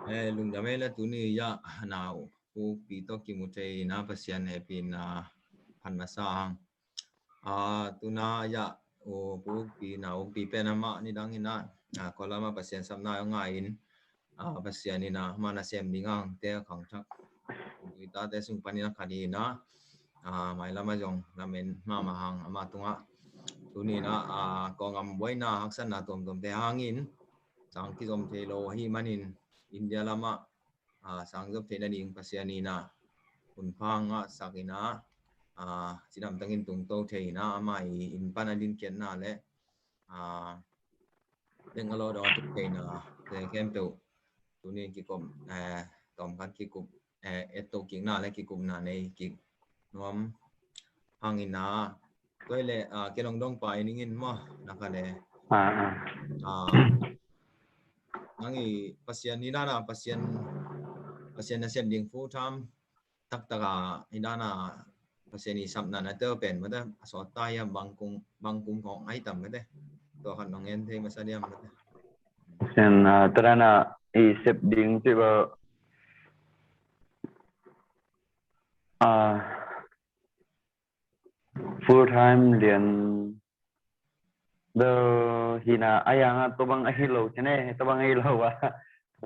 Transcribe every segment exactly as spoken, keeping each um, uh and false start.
Eh, lungdam ei la tuni ya na ukpi tawh kimu thei na Pasian hehpihna phat masa hang. Ah, tuna ya ukpi na ukpi pen amah nidang ina, ah, kolama Pasian sapna ngai in, ah, Pasian ina mana sem ding ang te khangthak. Ui tate sung panina khani ina, ah, mailama zong lamen mama hang ama tunga. Tuni ina, ah, kongam buaina haksatna tuamtuam te hangin, sang kizom thei lo ahi manin India lama, ah, sang zop theihna ding Pasian ina hun phang a sak ina, ah, cidam tangin tungto thei ina ama i in pan a din kiatna le, ah, Bangalore dong a tuk theihna te khempeuh tuni kikup, eh, tawmkhat kikup, eh, etto kikna le kikupna nei kik nuam hang ina. Tua le, ah, kenong dong pai ningin maw, na kha le. Ah, ah. Ah, nang i Pasian ina na Pasian, Pasian nasem ding full time taktak a ina na Pasian i sapna na te pen mate a sawt ta hiam, bangkum, bangkum khong ai tam mate. Tua khat nong en thei masa diam mate. Pasian, ah, tadana i sep ding ti ba, ah, full time lian bel hina a yang a tobang a hi lo chene, tobang a hi lo a.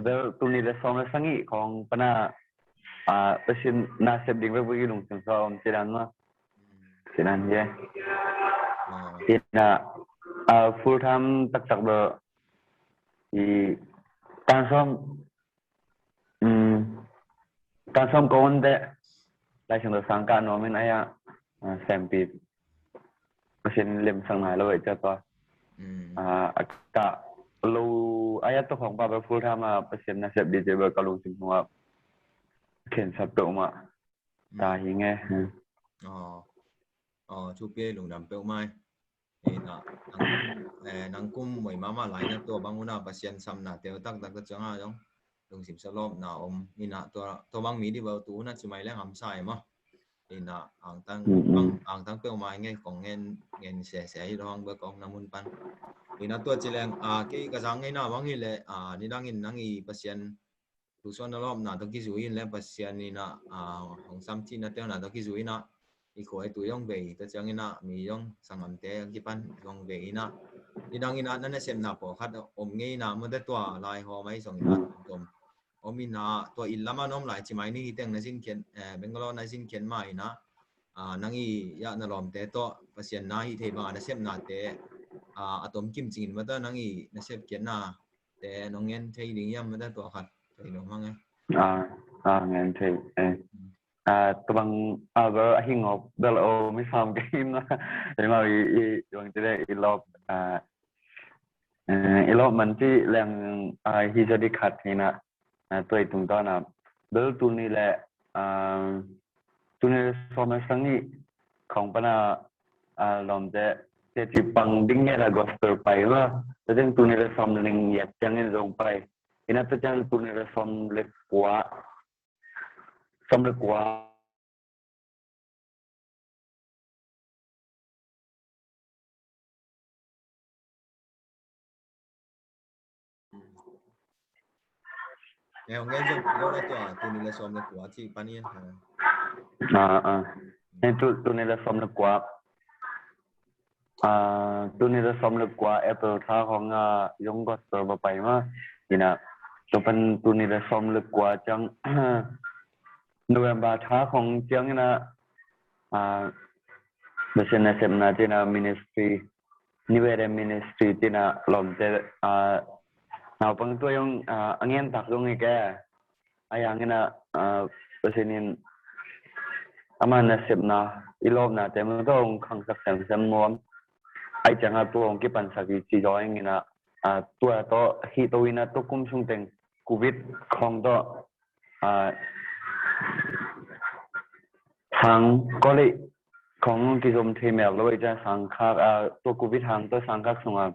Bel tuni le sawm le sangih khong pana, ah, Pasian nasep ding bek bek i lungsim sa om cidan ma. Cidan ye. Ah. Hina, ah, full time taktak bel i tan sawm, um, tan sawm kong un te. Lai Siangtho sang ka nuam in aya, ah, sempi Pasian lemsak nai lo ei cia tua. Mm. Ah, a ka lo aya tua khong pa bel full time a Pasian nasep di cia bel ka lungsim hnuah khensat peuhmah. Ta hi nge. Hmm. Oh. Oh, thupi lungdam peuhmah. Ina, nang, eh, nang kum moi mama lai na tua bang una Pasian samna teu taktak ta cianga dong lungsim sa lawpna om. Ina tua, tua bang mi di bau tu una ci mai leng hamsa e maw. Ina, angtang, mm, mm, ang, angtang peuhmah nge kong ngen, ngen sese hi lo hang bel kong na mun pan. Ina tua ci leng, ah, kei ka zang ngeina bang hi le, ah, nidangin nang i Pasian tusuan a lawpna tawh kizui in le Pasian ina, ah, hong sam cihna teuna tawh kizui ina, i khua i tui hong vei ta ciang ina, mi hong sangamte hong kipan hong vei ina. Nidang ina na nasepna pawlkhat om ngei ina, mawte tua lai hawm ahi zong ina, mm, tuamtuam om ina, tua inn lama na om lai ci mai ni hi teng na zin khian, eh, Bangalore na zin khian ma ina, ah, nang i ya na lawmte tawh Pasian na hi thei bang a nasepnate, ah, a tom kim cingin mawte nang i nasep khiatna te nong ngen thei ding hiam mawte tua khat thei lo mang e. Ah, ah, ngen thei. Eh. Ah, tua bang, ah, bel a hi ngawp bel a om i sam kei in. Ei mau i, i, i bang ti le i lawp, ah, eh, i lawp man ci leng, ah, hi za di khat hi na. Ah, tua i tungtawn a bel tuni le, ah, tuni le sawm le sangih khong pana, ah, lawmte te ci pang ding nge la gospel pai ma. Tua ciang tuni le sawm le ning yet ciangin zong pai. Ina tua ciang tuni le sawm le kua. Sawm le kua. Eh, hong ngen zong lo na tua, tuni le sawm le kua ci pan in, ha. Ah, ah. Eh, tu, tuni le sawm le kua. Ah, tuni le sawm le kua April tha khong, ah, zong gospel va pai ma. Ina, tua pan tuni le sawm le kua ciang, November tha khong ciang ina, ah, Pasian nasepna cina ministry, New Era Ministry cina lawmte, ah, naupang tua zong, ah, a ngen tak zong i ke. A yang ina, ah, Pasian in ama nasepna, i lawpnate mawte hong khangsak semsem nuam. Ai cianga tua hong kipansak i ci zaw ing ina, ah, tua tawh hi to ina tua kum sung teng covid khong tawh, ah, sang college khong kizom thei mel lo i ciang sang khak, ah, tua covid hang tua sang khak sunga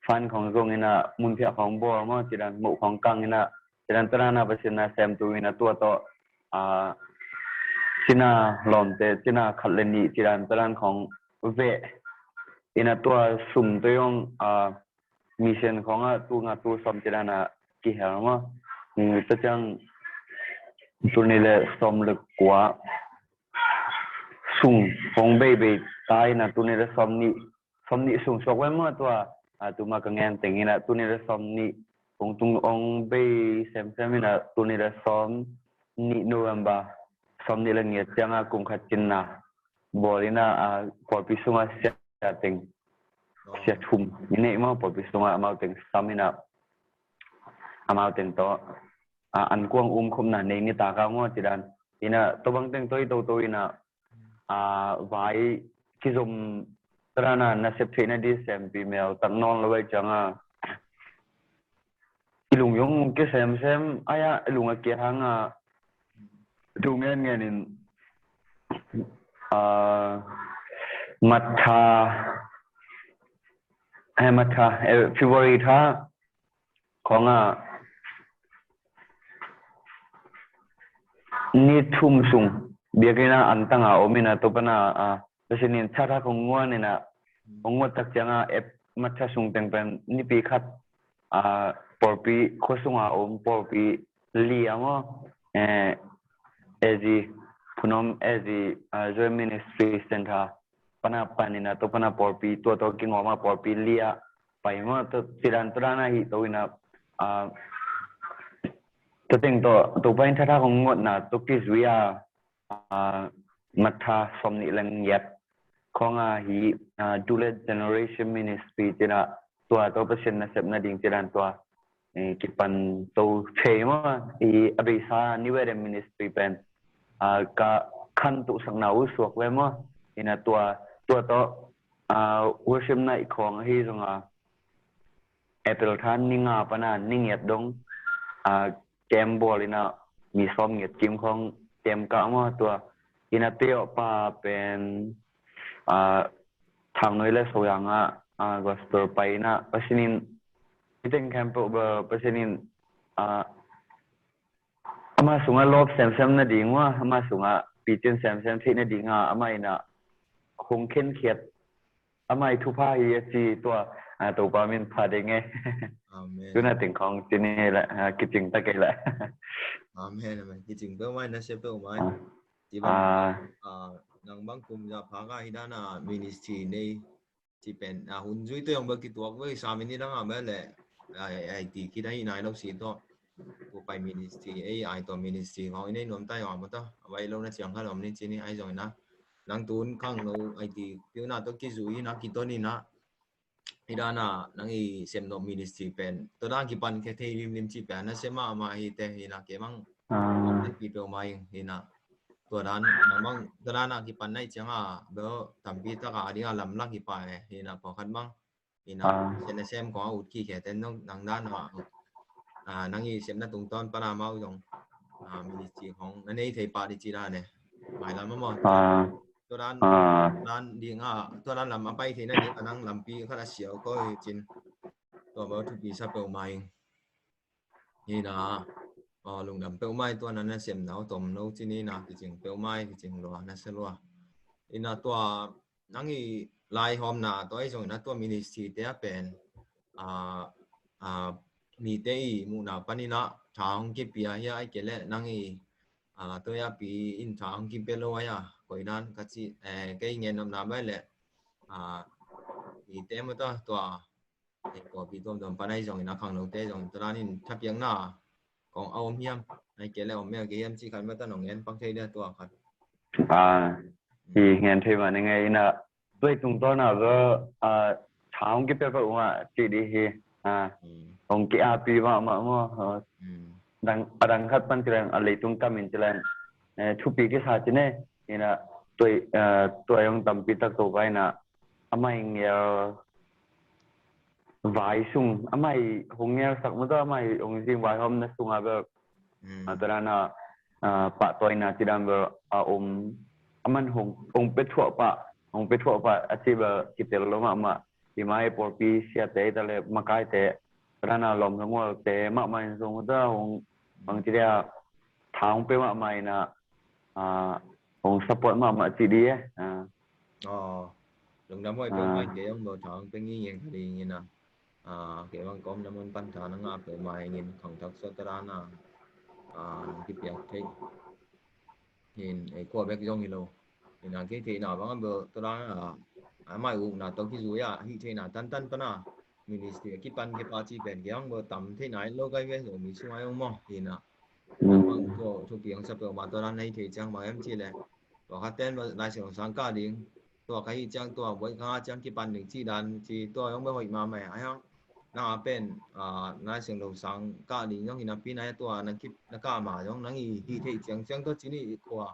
fan khong zong ina mun phiah khong bawl maw, cidan moh khong kang ina, cidan tadana Pasian nasem tu ina tua tawh, ah, cina lawmte, cina khat le nih, cidan tadan khong veh ina tua sum tua zong, ah, mission khong a tu nga tu sawm cidan a kihel maw. Tua ciang tuni le sawm le kua sung hong beibei ta ina tuni le sawm nih, sawm nih sung suak ve maw tua, a, tuma ka ngen teng ina tuni le sawm nih hong tung hong bei semsem ina tuni le sawm nih November sawm nih le ngiat cianga kum khat cinna bawl ina, a, pawlpi sunga sia teng, sia thum i neih maw, pawlpi sunga amau teng sam ina amau teng tawh, a, an kuang um khopna nei ni taka maw ci dan ina tua bang teng tawh i toto ina, a, vai kizom tarana nasep theihna di sempi mel tak nawn lo vai cianga i lung zong kisemsem ai a i lung a kia hanga tu ngen ngen in, a, March tha, eh, March tha, eh, February tha khawng a ni thum sung biakinn ah an tang a om ina tua pan a, a, Pasian in thathak hong guan ina hong guat tak cianga ep March tha sung teng pen nipi khat, a, pawlpi khua sunga om pawlpi li a maw, eh, A Z, Phnom A Z, a, Zoe Ministry Center pan a pan ina tua pan a pawlpi tua tawh kingawm a pawlpi li a pai maw, tua ci dan tua dan a hi to ina, a, tua teng tawh Topa in thathak hong guatna tawh kizui a, a, March tha sawm nih le ngiat khawng a hi, a, Dulet Generation Ministry ci ina tua tawh Pasian nasepna ding ci dan tua, eh, kipan to thei maw, i a beisa New Eden Ministry pen, a, ka khan tuhsakna uh suak ve maw, ina tua, tua tawh, a, worship night khawng ahi zonga April tha ni nga pana ni ngiat dong, a, camp bawl ina mi sawm ngiat kim khawng camp kah maw tua ina teo pa pen, a, Thangnoi le Soyang ah, a, gospel pai ina Pasian in i teng khempeuh bel Pasian in, a, ama sungah lawp semsem nading uh a, ama sungah picin semsem theih nading a, ama ina hong khenkhiat, ama i thupha hi a ci tua, a, Topa min pha ding e. Amen. Tuna teng khawng ci ni la, a, kicing ta kei la. Amen, amen. Kicing peuhmah, na sia peuhmah. A. Ci bang, a, a, nang bang kum za pha ka hi dan a ministry nei ci pen, a, hun zui to zong bel kituak bel i sam in i dang a bel le, a, a, a, i ti khit a hi nai lo si tawh. Tua pai ministry, ei, ai tua ministry khawng i nei nuam tai a maw ta. A vai lo na ciang kha lawm ni ci ni ai zong ina. Nang tun khangno a i ti piu na tawh kizui ina kiton ina. Hi dan a nang i sem nop ministry pen tua dan kipan khe thei limlim ci pen na sem mahmah hi te hi na kei bang. A. Pi peuhmah ing hi na. Tua dan, nang bang, tua dan a kipan na i ciang a bel tampi tak a ding a lamlak hi pah e hi na pawlkhat bang. Hi na, a, sem na sem khawng a ut kik khe ten nang, nang dan a, a, nang i semna tungtawn pan a mau zong, a, ministry khawng na nei thei pah di ci dan e. Mailam a maw. A. Tua dan, a, dan ding a, tua dan lam a pai theihna ding a nang lampi khat a siau ko hi cin. Tua bel thupi sa peuhmah ing. Hi na, a, lungdam peuhmah tua na na sem nau tom no ci ni na kicing peuhmah kicing lua na sa lua. Hi na tua nang i laihawmna tua i zong ina tua ministry te a pen, a, a, mite i muhna pan ina tha hong kipia hi a ai kei le nang i, a, tua i a pi in tha hong kipia lo ai a koi dan ka ci, eh, kei ngen nopna bai le, a, mite maw ta tua, eh, pawlpi tuamtuam pan ai zong ina khangnote zong tua dan in thapiakna kong a om hiam, ai kei le om mel kei hiam ci khat maw ta nong ngen pak thei dia tua khat. A, hi ngen thei mah ni ngei ina tua i tungtawn a bel, a, tha hong kipia peuhmah ci di hi. A, hong ki-api mahmah maw. A, dang, a dang khat pan ci leng a leitung kam in ci leng, eh, thupi kisa ci ne. Ina tua, eh, tua i hong tampi tak to vai ina amah i ngel vai sung, amah i hong ngelsak maw ta, amah i hong zing vaihawmna sungah bel, a, tua dan a, a, pahtawina ci dan bel a om, aman hong, hong pia thuah pah, hong pia thuah pah a ci bel kitel lo mahmah. Hi mah i pawlpi siate hi ta le makaite, tua dan a lawm hong ualte mahmah in zong maw ta, hong, bang ci dia, tha hong pia mahmah ina, a, hong support mahmah ci di e. A. Aw, lungdam huai peuhmah kei hong bawlthang pia ngingeng kha ding ina. Kei bang ka omna mun pan tha na ngah peuhmah ing in, khangthak suah tua dan a nong kipiak theih hi in, ei kua bek zong hi lo. Hi na kei theihna bang a bel tua dan a, a mai ukna tawh kizui a hih theihna tantan pan a ministry a kipan kei pah cih pen kei bang bel tam theihna hi lo kai ve, Zomi sung a hi ong maw. Hi na bang tua thupi ong sa peuhmah tua dan na hih theih ciang bang hiam cih leh, tua khat ten bel Lai Siangtho sang kah ding, tua ka hih ciang tua buai ka ngah ciang kipan ding cih dan ci, tua zong bel hoih mahmah a hiang. Nang a pen Lai Siangtho sang kah ding zong hi napi na, tua na kah ma zong nang i hih theih ciangciang tawh ci ni, i khua,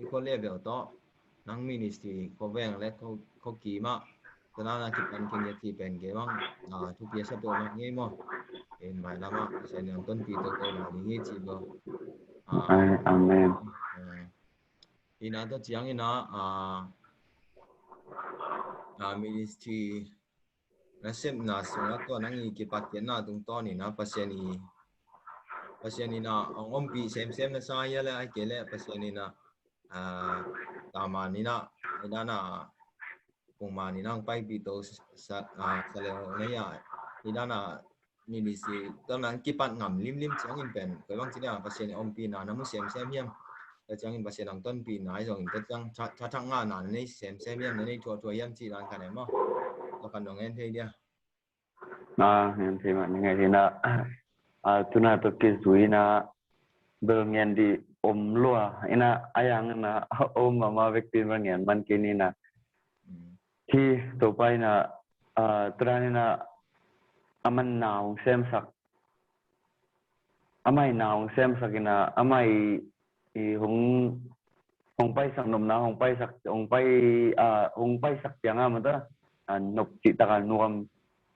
i khua level tawh, nang ministry khua veng le khua kim ah tua dan a kipan keng hi a cih pen kei bang thupi a sa peuhmah ngei maw. Hi in mailam ah Pasian in hong tonpih toto lai ding hi ci bel. Amen. Hi na tua ciangin a, a ministry nasepna sungah tua nang i kipatkiatna tungtawn in a Pasian i, Pasian in a hong ompih semsem na sa hia le, ahih kei leh Pasian in a, a, taman in a, hi dan a pungman in a hong paipih to sa, a, sa leu na hia, hi dan a ministry tua nang kipat ngam limlim ciangin pen koi bang ci dia Pasian i ompihna na mu semsem hiam? Tua ciangin Pasian hong tonpihna hi zongin tua ciang tha, thathak ngahna na nei semsem hiam, na nei thuathua hiam cih dan khat e maw. Tua khat nong en thei dia. A, ngen thei mah, ngen thei na. A, tuna tua kizui na bel ngen dih om lua ina, a yang na om mahmah vekpi in bel ngen man kei ni na. Hi Topa ina, a, tua dan ina a man na hong semsak, a mai na hong semsak ina, a mai i hong, hong paisak nopna, hong paisak, hong pai, a, hong paisak ciang a mata, a, nop cihtak a nuam.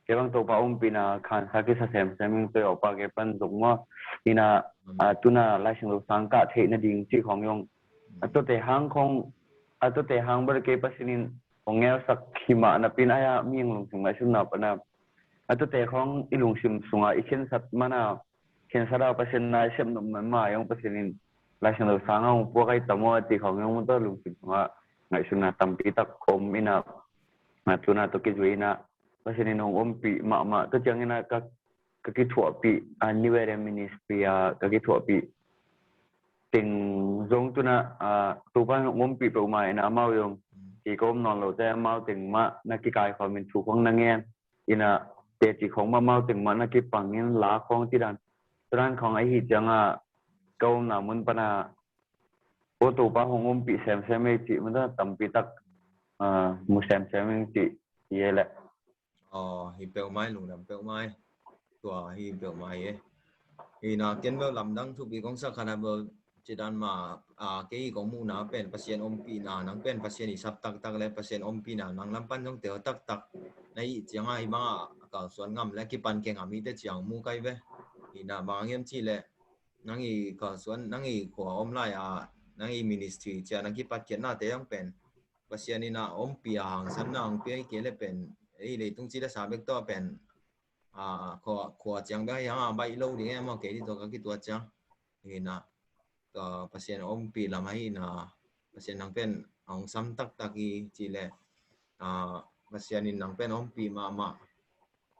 Kei bang Topa ompihna khansa kisa semsem ing, tua awpa kei pan zong maw. Ina, a, tuna Lai Siangtho sang kah theih nading cih khong zong, a tuate hang khong, a tuate hang bel kei Pasian in hong ngelsak hi mah napi in a, mihing lungsim ngaihsutna pan a, a tuate khong i lungsim sungah i khensat man a, khensat a Pasian na i sep nop mahmah zong Pasian in Lai Siangtho sang a hong puak ahi ta maw a cih khong zong mata lungsim sungah ngaihsutna tampi tak om ina, a, tuna tua kizui ina Pasian in hong ompih mahmah. Tua ciang ina ka, ka kithuahpih, a, New Era Ministry a ka kithuahpih teng zong tuna, a, Topa in hong ompih peuhmah ina amau zong, ci ka om nawn lote amau teng mah na kikaikhawm in thu khong na ngen ina, teci khong mah amau teng mah na kipang in la khong cih dan, tua dan khong ahih ciang a ka omna mun pan a, aw Topa hong ompih semsem ei cih mata tampi tak, a, mu semsem ing cih hi e leh. Aw, hi peuhmah e, lungdam peuhmah e. Tua hi peuhmah e. Hi na ken bel lamdang thupi kong sa khat a bel cih dan mah, a, kei kong muhna pen Pasian ompihna nang pen Pasian i sap taktak le Pasian ompihna nang lam pan zong teel taktak na hih ciang a, hi bang a kalsuan ngam le kipan kei ngam hi te ciang mu kai ve. Hi na bang hiam cih leh nang i kalsuan, nang i khua om lai a, nang i ministry ciang nang kipatkiatnate zong pen Pasian in a ompih a hangsanna hong pia hi kei leh pen, ei leitung ci le sa bek tawh pen, a, khua, khua ciang bek ahi hang a baih lo ding e maw, kei dih tawh ka kituat ciang. Hi na, tua Pasian ompih lam ahi na, Pasian nang pen hong sam taktak hi ci leh, a, Pasian in nang pen ompih mahmah.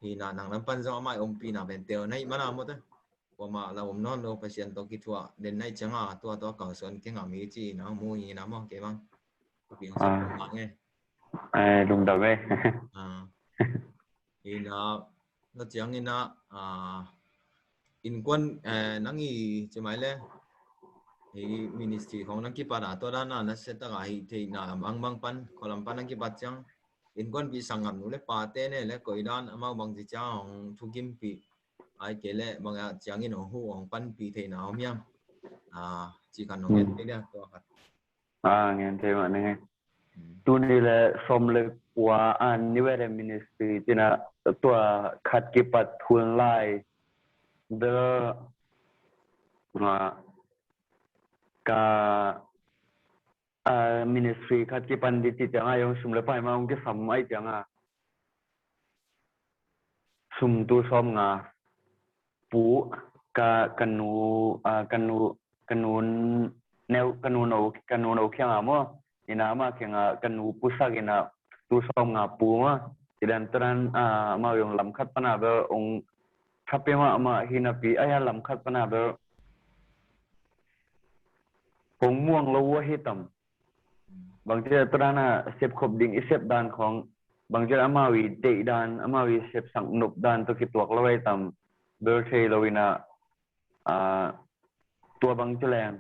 Hi na, nang lam pan zong amah i ompihna pen teel na hih man a maw te. Kuamah la om nawn lo, Pasian tawh kithuah den na hih ciang a, tua tawh kalsuan kei ngam hi ci ina mu hi na maw, kei bang. Thupi hong sa peuhmah nge. Ai, lungdam e. A. Hi na, tua ciang ina, a, innkuan, eh, nang i ci mai le, hi ministry khong nang kipat a tua dan a na sia tak a hih theihna bangbang pan, khua lam pan nang kipat ciang, innkuanpih sang ngam nu le pate ne le koi dan amau bangci ciang hong thukimpih, ahih kei leh bang a ciangin hong huh hong panpih theihna om hiam? A, ci khat nong ngen thei dia, tua khat. A, ngen thei mah na nge. Tuni le sawm le kua a New Era Ministry cih ina tua khat kipat hun lai bel, a, ka, a, ministry khat kipan ding cih ciang a zong sum le pai mah hong kisam ahih ciang a, sum tul sawmnga pu, ka, ka nu, a, ka nu, ka nu neu, ka nu no, ka nu no kiang a maw, ina amah kiang a ka nu pusak ina tul sawmnga pu maw. Ci dan tua dan, ah, amau zong lam khat pana bel hong tha pia mahmah hi napi, ai a lam khat pana bel hong muang lo uh ahi tam. Bangci a tua dan a sep khop ding i sep dan khong, bangci a amau i deih dan, amau i sep sang nop dan tawh kituak lo ahi tam. Bel thei lo in a, ah, tua bangci leng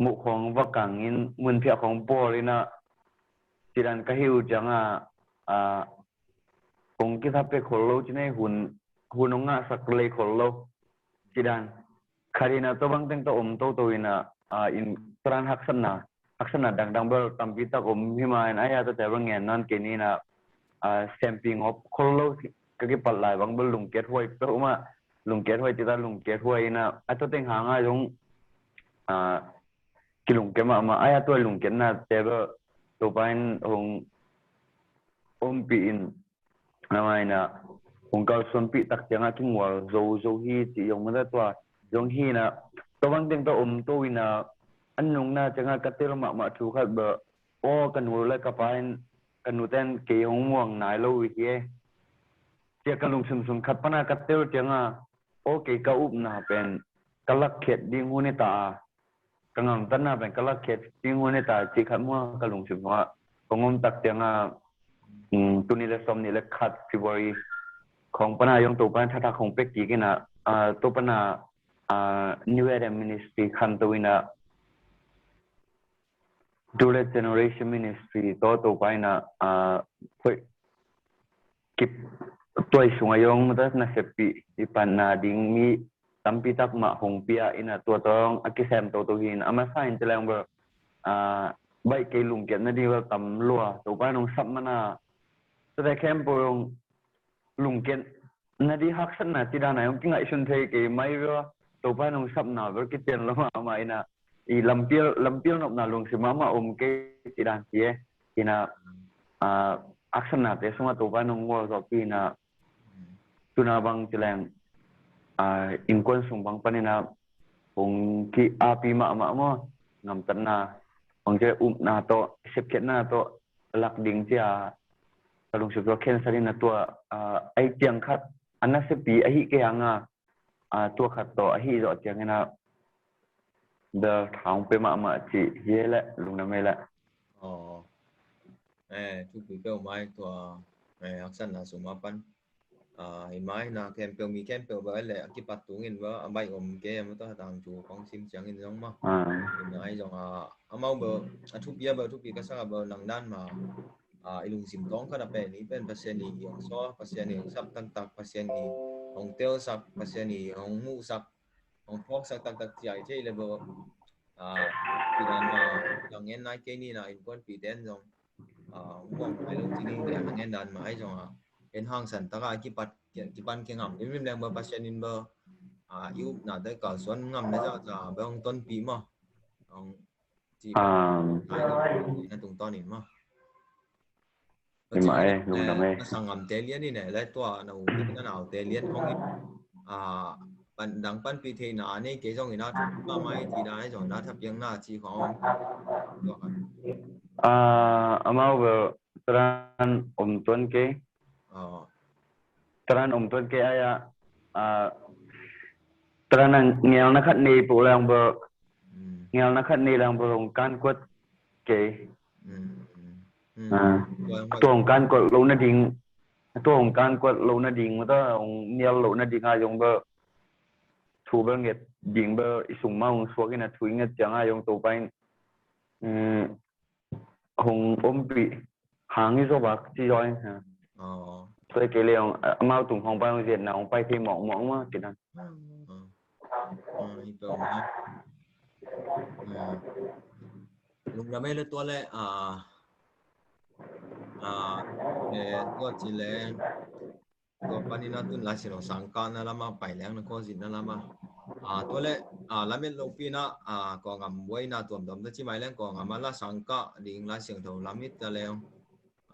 muh khong va kang in, mun phiah khong bawl in a, ci dan ka hi uh ciang a, ah, kong kitha pia khol lo ci nei, hun, hun hong ngahsak lei khol lo. Ci dan khat in a, tua bang teng tawh om toto in a, ah, in tua dan haksatna, haksatna dangdang bel tampi tak om hi ma in, ai a tua te bel ngen nawn kei ni in a, ah, sempi ngop khol lo ka kipat lai bang bel lungkiat huai peuhmah, lungkiat huai ci ta, lungkiat huai in a, a tua teng hang a zong, ah, kilungkiat mahmah, ai a tua lungkiatna te bel Topa in hong ompih in, amah in a hong kalsuanpih tak ciang a kingual zo zo hi ci zong mah ta, tua zong hi in a, tua bang teng tawh om to in a, an nungna ciang a ka tel mahmah thu khat bel, aw, ka nu le ka pa in, ka nu ten kei hong muang nai lo uh hi e. Cia ka lungsim sung khat pana ka tel ciang a, aw, kei ka upna pen ka lakkhiat ding hun hi ta a, ka ngamtatna pen ka lakkhiat ding hun hi ta, ci khat mua ka lungsim sung a kong om tak ciang a, um, tuni le sawm nih le khat February khong pana zong Topa in thathak hong pia kik in a, ah, tua pana, ah, New Adam Ministry khanto in a, Dulet Generation Ministry tawh Topa in a, ah, hoih kip tuai sung a zong mah ta naseppi i panna ding mi tampi tak mah hong pia in a, tua tawh a kisem toto hi in a, a masa in ci leng bel, ah, baih kei lungkiatna ding bel tam lua, Topa in hong sap man a, tua te khempeuh zong lungkiatna ding haksatna ci dan a zong kingaihsun thei kei mai bel, Topa in hong sapna bel kician lo mahmah in a, i lampial, lampial nopna lungsim mahmah om kei ci dan hi e. In a, ah, haksatnate sung a Topa in hong gualzawhpih in a, tuna bang ci leng, ah, innkuan sung bang panin a hong ki-api mahmah maw, ngamtatna, bang ci leng upna tawh, sepkhiatna tawh lak ding ci a ka lungsim tawh khensat in a, tua, ah, ei ciang khat a naseppi ahi kei hang a, ah, tua khat tawh ahi zawh ciangin a bel tha hong pia mahmah cih hi e leh, lungdam e leh. Aw. Eh, thupi peuhmah tua, eh, haksatna sung mah pan. Ah, hi mah in a khempeuh, mi khempeuh bel leh a kipat tungin bel a baih om kei a, mah tua hatang thu kong sim ciangin zong mah. Ah. Hi mah in zong a, amau bel, a thupi a bel, thupi ka sak a bel nang dan mah, ah, i lungsim tawng khat a pen, i pen Pasian i hong sawm, Pasian i hong sap taktak, Pasian i hong telsak, Pasian i hong muhsak, hong phawksak taktak ci a i thei le bel, ah, ci dan mah, ka ngen nai kei ni in a, innkuanpihte in zong, ah, hong muang nai lo ci ni, ka ngen dan mah ahi zong a, en hangsan tak a kipat, kipan kingam limlim leng bel Pasian in bel, ah, i upnate kalsuan ngamna zahzah bel hong tonpih maw. Hong ci, ah, na tungtawn in maw. Hi mah e, lungdam e. Na sanggamte lian in e, le tua na u na naute lian khong in, ah, pan, dang panpih theihna a nei kei zongin a thupi mahmah hi ci dan ahi zong, na thapiakna ci khong om. Ah, amau bel tua dan om tuan kei. Aw. Tua dan om tuan kei ai a, ah, tua dan a ngelna khat nei peuh leng bel, mm, ngelna khat nei leng bel hong kankuat kei. Mm, mm. Mm. Ah. Tua hong kankuat loh nading, tua hong kankuat loh nading, mah ta hong nial loh nading a zong bel, thu bel nget ding bel i sung mah hong suak in a, thu i nget ciang a zong Topa in, mm, hong ompih hang hi zaw bek ci zaw in. Aw. Tua kei leh hong, amau tung hong pai, hong ziatna hong pai thei mawkmawk mah ci dan. Aw. Aw, hi peuhmah. Aw. Lungdam e le tua leh, ah, ah, eh, tua ci leng, tua panin a tun Lai Siangtho sangkahna lam a pai leng na, khuazitna lam a. Ah, tua leh, ah, lamet lopi in a, ah, kua ngam buaina tuamtuam ta ci mai leng, kua ngam a la sangkah ding Lai Siangtho lam hi ta leng,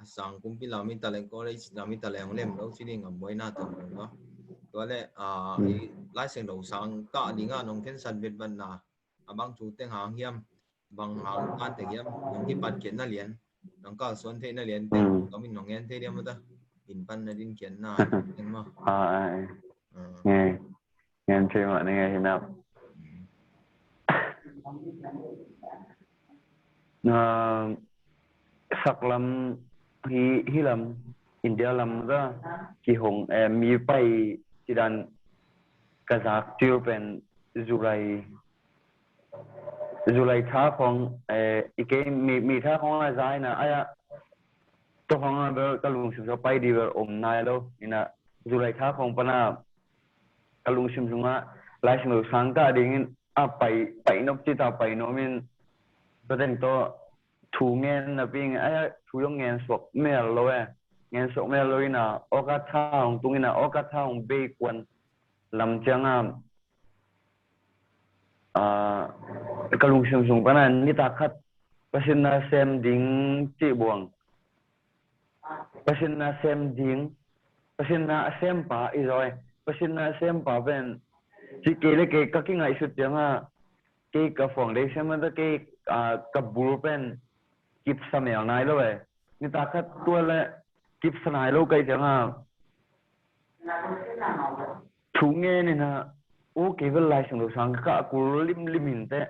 a sang kumpi lam hi ta leng, college lam hi ta leng, lem lo ci ding ngam buaina tuamtuam ta. Tua leh, ah, i Lai Siangtho sangkah ding a nong khensat vetvetna, a bang thu teng hang hiam, bang hang tan teng hiam, nong kipat khiatna lian, Nang kalsuan theihna lian pen, hmm, tomin nong ngen thei diam mata. In pan na din kian na, en ma. Ah, ah, eh. Ah. Nge. Ngen thei mah ni nge hinap. Hmm. Ah, saklam hi, hi lam, India lam ka kihong, eh, mi pai cidan ka zak cil pen July, July tha khong, eh, i kei mi, mi tha khong a za ina, aya, to khong a bel ka lungsim sung pai di bel om nai lo, ina July tha khong pana ka lungsim sungah Lai Siangtho sang kah dingin a pai, pai nop cita pai nop in, tua teng tawh thu ngen napi in, aya, thu zong ngen suak mel lo e. Ngen suak mel lo ina, August tha hong tung ina, August tha hong bei kuan lam cianga, ah, ka lungsim sung pana nitak khat Pasian na sem ding cih buang. Pasian na sem ding, Pasian na a sem pa i zaw e. Pasian na a sem pa pen, ci kei le kei ka kingaihsut cianga, kei ka foundation mata kei, ah, ka bul pen kipsa mel nai lo e. Nitak khat tua le kipsa nai lo kai cianga, thu ngen ina, u kei bel Lai Siangtho sang ka kul limlim in teh.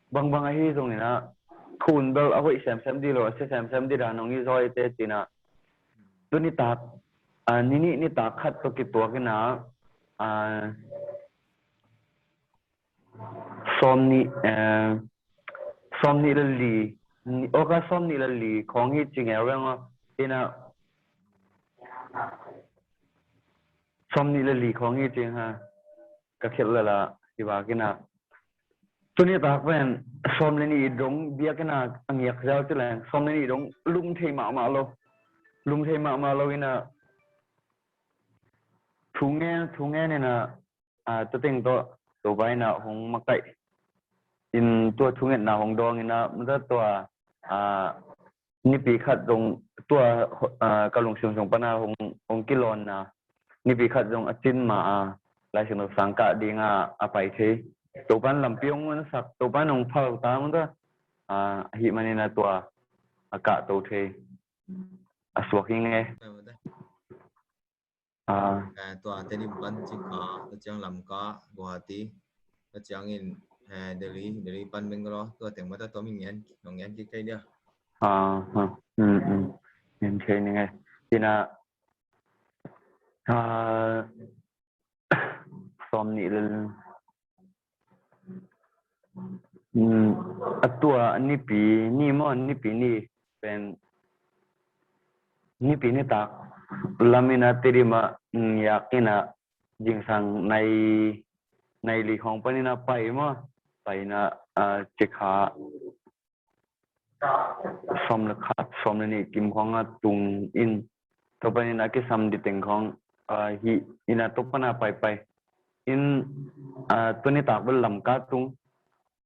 Bangbang ahi zong ina, khun bel a hoih semsem di lo, a sia semsem di dan hong i zaw i te cina. Tu nitak, ah, ni nih nitak khat tawh kituak ina, ah, sawm nih, eh, sawm nih le li, ni, August sawm nih le li khong hi ci ngeu veng aw. Ina, sawm nih le li khong hi ci ha. Ka khel lala hi vak ina. Tu nitak pen sawm le nih dong biakinn a ngiak ziau ci leng, sawm le nih dong lum thei mahmah lo. Lum thei mahmah lo ina. Thu ngen, thu ngen ina, ah, tua teng tawh Topa ina hong makaih in tua thungetna hong dawng ina, mata tua, ah, nipi khat zong tua, ah, ka lungsim sung pana hong, hong kilawnna, nipi khat zong a cin ma a, Lai Siangtho sang kah dinga a pai thei. Topan lampi hong mansak, Topan hong phal ta mata, ah, ahi manina tua a kahto thei a suak hi nge. Ah. Eh, tua Tedim pan cik a, tua ciang Lamka, Guwahati, tua ciangin, eh, Delhi, Delhi pan Bangalore, tua teng mata tua mi ngen, nong ngen kik thei dia. Ah, ah, hmm, hmm. Ngen thei ni ngai. Tina, ah, sawm nih le, hmm, a tua nipi ni maw, nipi ni pen, nipi nitak lam ina Tedim a, mm, ngiak ina zingsang nai, nai li khong pan ina pai maw, pai ina, ah, cikha sawm le khat, sawm le nih kim khong a tung in, tua pan ina kisam di teng khong, ah, hi ina tua pan a pai pai in, ah, tua nitak bel Lamka tung,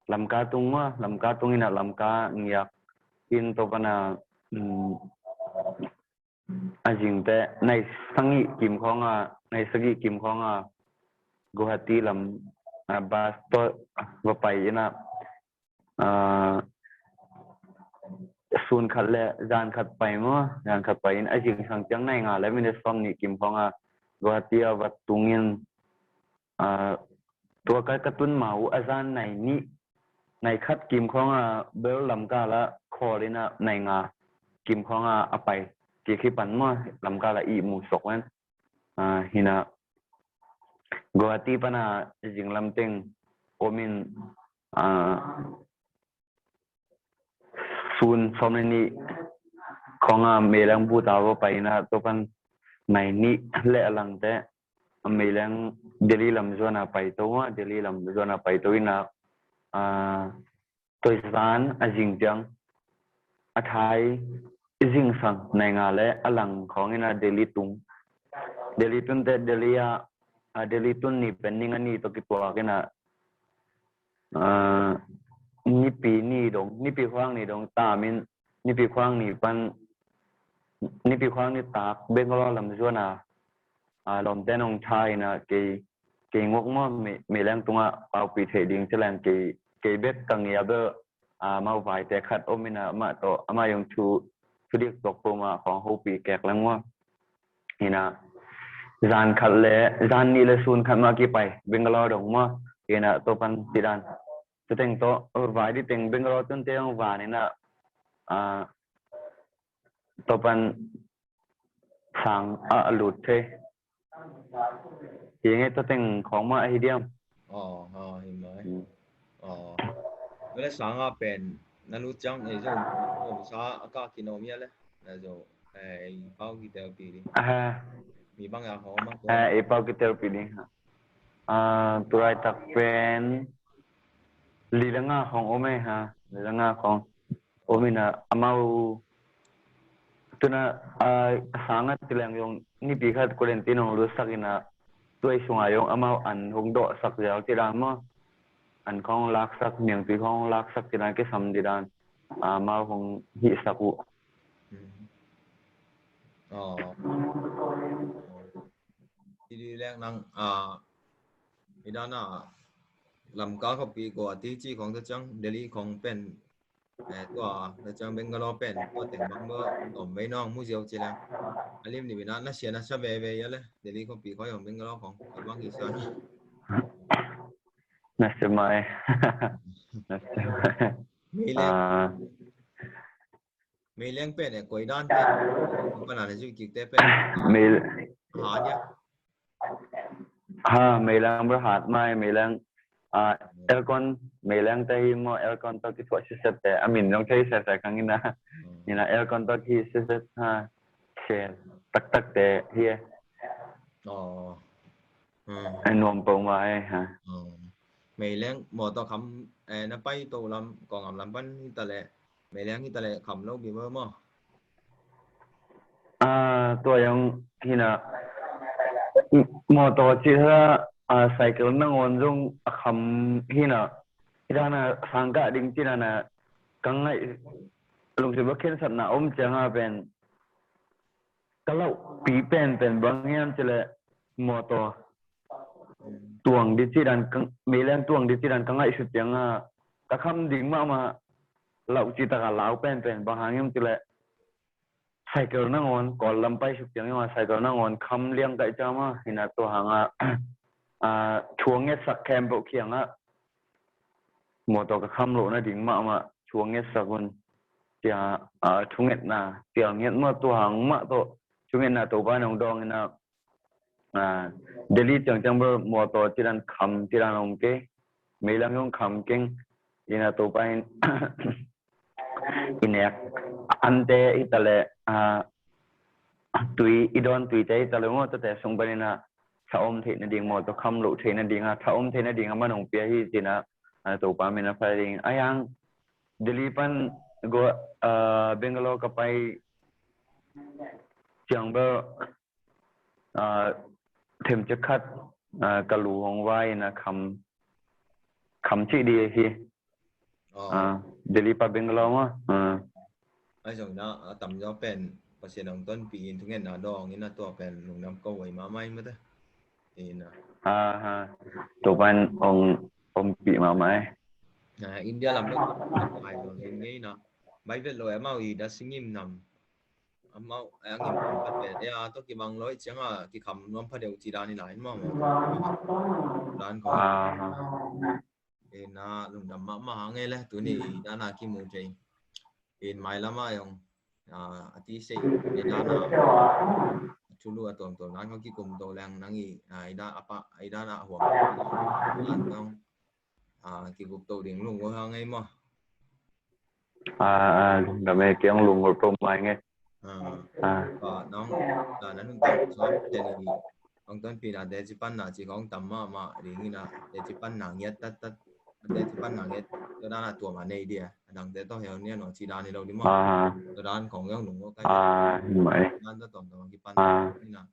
Lamka tung maw, Lamka tung ina Lamka ngiak in tua pan a, mm, a zing teh nai sagih kim khong a, nai sagih kim khong a Guwahati lam, ah, bus tawh va pai ina, ah, sun khat le zan khat pai maw, zan khat pai in a zingsang ciang nai nga le minute sawm nih kim khong a Guwahati a va tung in, ah, tua ka, ka tun ma uh a zan nai nih, nai khat kim khong a bel Lamka la khawl ina nai nga kim khong a a pai. Ci khi pan maw, Lamka la i mu sok wen. Ah, hina Guwahati pana zinglam teng om in, ah, sun sawm le nih khong a meileng bu ta va pai ina tua pan nai nih le a lang teh a meileng Delhi lam zuan a pai to maw, Delhi lam zuan a pai to ina, ah, tua zan a zing ciang a thai zingsang nai nga le a lang khong ina Delhi tung. Delhi tun teh Delhi a, ah, Delhi tun ni pen ni nga ni tawh kituak ina, ah, nipi ni dong, nipi khuang ni dong tam in, nipi khuang ni pan, nipi khuang nitak Bangalore lam zuan a, ah, lawmte nong tha ina kei, kei nguk maw, me, meileng tungah paupih theih ding ci leng kei, kei bek ka ngia bel, amau vaite khat om in ah, amah tawh, amah zong thu, thudik tuak peuhmah khawng hopih kek leng maw. Hi in ah, zan khat le, zan nih le sun khat mah kipai, Bangalore dong maw. Hi in ah, tua pan cih dan. Tua teng tawh, vai ding teng Bangalore tun te hong van in ah, tua pan sang a, a lut thei. Hi nge, tua teng khawng mah ahi diam? Aw, aw, hi mai. Hmm. Aw. Tua leh sang a pen na lut ciang, ei zong, om sa a ka kinom hia leh. Na zong, ei pau kitelpih ding. Aha. Mi bang a khawng mah. Ei pau kitelpih ding. Ah, tulaitak pen li le nga khawng om e ha. Li le nga khawng om in ah, amau tun ah, a sang a ci leng zong nipi khat quarantine hong lutsak in ah, tua i sungah zong amau an hong dawhsak ziau cih dan maw. An khawng laksak, niangtui khawng laksak cih dan, kisam cih dan, amau hong hihsak uh. Hmm. Aw. Hi dih leng nang, ah, hi dan a, Lamka khuapi Guwahati ci khawng, tua ciang Delhi khawng pen, eh, tua, tua ciang Bangalore pen, tua teng bang bang om vei, nong mu ziau ci leng. A lim lim in ah, na sia na sa veve hia leh, Delhi khuapi khawng, Bangalore khawng, bang hi sa. Na sia mai. Na sia mai. Mei leng. Ah. Mei leng pen e, koi dan pen. Pana na zui kik te pen. Mei. Ha dia. Ha, Mei leng ber hat mai, Mei leng. Ah, aircon, Mei leng te hi maw, aircon tawh kithuah siset te. A min zong thei sese kang in ah. Hmm. Hi in ah, aircon tawh kihi siset ha. Sel taktak te hi e. Aw. Hmm. A nuam peuhmah e ha. Hmm. Mei leng mawtaw kham, eh, na pai to lam, Kawlgam lam pan hi ta leh, Mei leng hi ta leh kham lo bik maw. Ah, tua zong hi in ah, mawtaw cih ha, ah, cycle nangawn zong a kham hi in ah, hi dan a sang kah ding cih dan a ka ngaih, lungsim a khensatna om ciang a pen ka lauhpih penpen bang hiam cih leh mawtaw tuang ding cih dan ka, Mei leng tuang ding cih dan ka ngaihsut ciang a, ka kham ding mahmah, lauh cih tak a lau penpen bang hang hiam cih leh cycle nangawn, Kawl lam pai suk ciang hiam a, cycle nangawn kham liang ka hih ciang a, hi in ah tua hang a, ah, thu a ngetsak khempeuh kiang ah mawtaw ka kham loh nading mahmah thu a ngetsak un. Cia, ah, thungetna, cia nget mah tua hang mah tawh, thungetna Topa in hong dawng in ah, ah, Delhi ciangciang bel mawtaw cih dan kham cih dan om kei, Mei lam zong kham keng, hi in ah Topa in i nek ante hi ta leh, ah, tui, i dawn tuite hi ta leh maw, tuate sung panin ah sa om theih nading, mawtaw kham loh theih nading a, tha om theih nading a man hong pia hi ci in ah, ah, Topa min a phat ding. A hiang Delhi pan Goa, ah, Bangalore ka pai ciang bel, ah, themcik khat, ah, ka lu hong vai in ah kham, kham cih ding hi. Aw. Ah, Delhi pan Bangalore maw. Ah. Ahi zongin ah, a tamzaw pen Pasian hong tonpih in thungetna dawng in ah, tua pen lungdam ko huai mahmah hi mate. Hi in ah. Ah, ah. Topa in hong ompih mahmah e. Ah, India lam pen pai lo hi ngei in ah. Bible lo amau i da singim nam. Amau, eh, a ngim phat pen, eh, a tawh kibang lo i ciang a, kikham nuam pha deuh ci dan hi lai maw. Dan ko. Ah. Hi in ah, lungdam mahmah hang e le, tuni dan a kimu thei. Hi in mailam ah zong, ah, a ti sei, hi in ah, a thulu a tuamtuam dan ko kikum to leng nang i, ah, hi in ah, a pa, hi in ah, a huam dan zong, ah, kigup to ding lunggulh hang e maw. Ah, ah, lungdam e, kei hong lunggulh peuhmah ing e. Ah. Ah. Ah, nong, ah, na nuntak suan teni, hong tonpihna teci panna ci khawng tam mahmah ding in ah, teci panna ngiat taktak, teci panna ngiat, tua dan a tuam a nei ding a, a dangte tawh hel nia nong ci dan hi lo ding maw. Ah. Tua dan khawng hong lunggulh kai. Ah, hi mai. Dan tawh tuamtuam kipan. Ah. Ding in ah.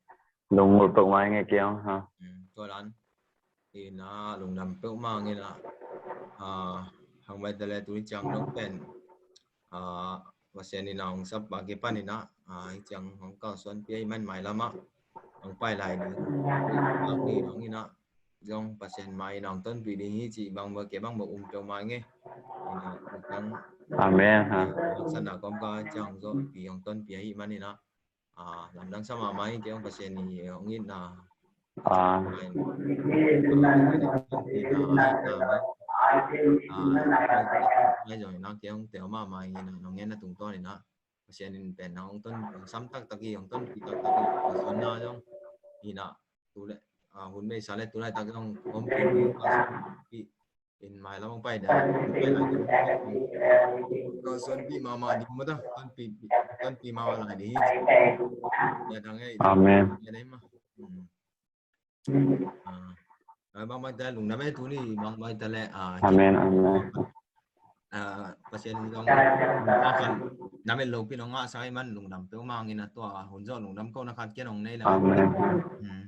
Lunggulh peuhmah ing e kei hong, ha. Hmm, tua dan. Hi in ah, lungdam peuhmah ing in ah, ah, hang mai ta le tuni ciang dong pen, ah, Pasian in ah hong sap a kipan in ah, ah, hi ciang hong kalsuan pia i man mailam ah, hong pai lai ding. Hong in ah, zong Pasian mai in hong tonpih ding hi cih bang bang, kei bang bang um peuhmah ing e. Ina, ina, Amen. Ha. Haksatna kawmkal ciang zong pi hong tonpih ahih manin ah, ah, lamdang sa mahmah hi. Kei hong Pasian in hong itna, ah, mai in, ah, tonpihna, ah, mai zong ina, kei hong teel mahmah ing ina, nong ngenna tungtawn ina, Pasian in pen hong ton, hong sam taktak hi, hong tonpih taktak hi. Pasian na zong ina, tu le, ah, hun beisa le tu laitak zong hong pi, pi, in mailam hong pai dan, pai lai dan, kalsuanpih mahmah ding maw ta, tonpih, tonpih mahmah lai ding hi. Ya dang e. Amen. Ya dang e ma. Hmm. Ah, ah, bang bang ta lungdam e tuni, bang bang ta le, ah, Amen, amen. Ah, Pasian zong, ah, kan, na met lo pi nong ngah sa i man lungdam peuhmah ing ina, tua hun zong lungdam kohna khat kei nong nei le. Amen. Hmm.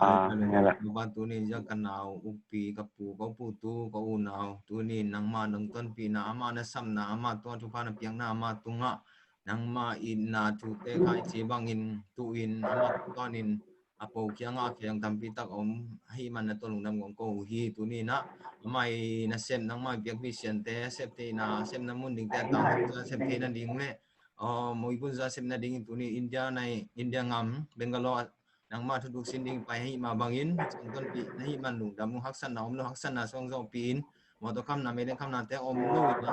Ah, Hallelujah. Amen. Topa, tuni zong ka nau ukpi, ka pu, ka pu tu, ka unau, tuni nangma nong tonpihna, ama na samna, ama tua thupha na piakna, ama tungah nangma itna thute khai ci bangin tu-in ama tungtawnin a po kiangah a kheng tampi tak om ahih man na tua lungdam kong ko uh hi. Tuni ina ama i nasep, nangma i piakpih siante a sep theihna, a sepna mun dingte a tang a sep theihna ding le, aw, moibun za sepna dingin tuni India nai, India ngam, Bangalore nangma thutuk sin ding pai ahih mah bangin, hong tonpih na hih man lungdam ung, haksatna om lo, haksatna suang zawhpih in, mawtaw khamna, meileng khamnate om lo in,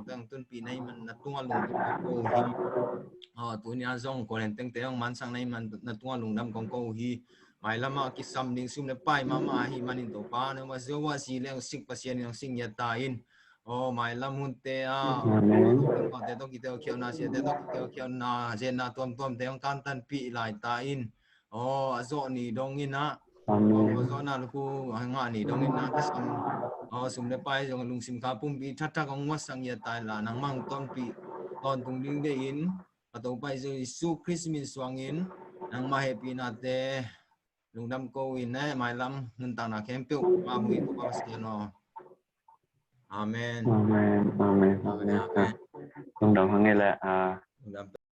hong tonpih na hih man na tungah lungdam ko hi. Aw, tuni a zong Korean tengte hong mansak na hih man na tungah lungdam kong ko hi. Mailam ah kisam ding sum le pai mahmah ahih manin Topa, nangma Jehovah Jireh hong sik Pasian in hong sik ngiat ta in. Aw, mailam hunte ah, Amen. Te tawh kiteokhiauna, siate tawh kiteokhiauna, zenna tuamtuamte hong kantanpih lai ta in. Aw, a zawh ni dongin ah, Amen. Aw, zawhna lukhu a ngah ni dongin ah kisam, aw, sum le pai zong lungsim kha pumpi thatthak hong muatsak ngiat ta in la, nangmah hong tonpih tawntung ding deihin, ka Topa Jesu Khrist min suangin nangmah hehpihnate lungdam ko in e, mailam nuntakna khempeuh mah bang in Topa Pasian aw. Amen. Amen, amen, amen. Amen. Lungdam hang e le, ah. Lungdam.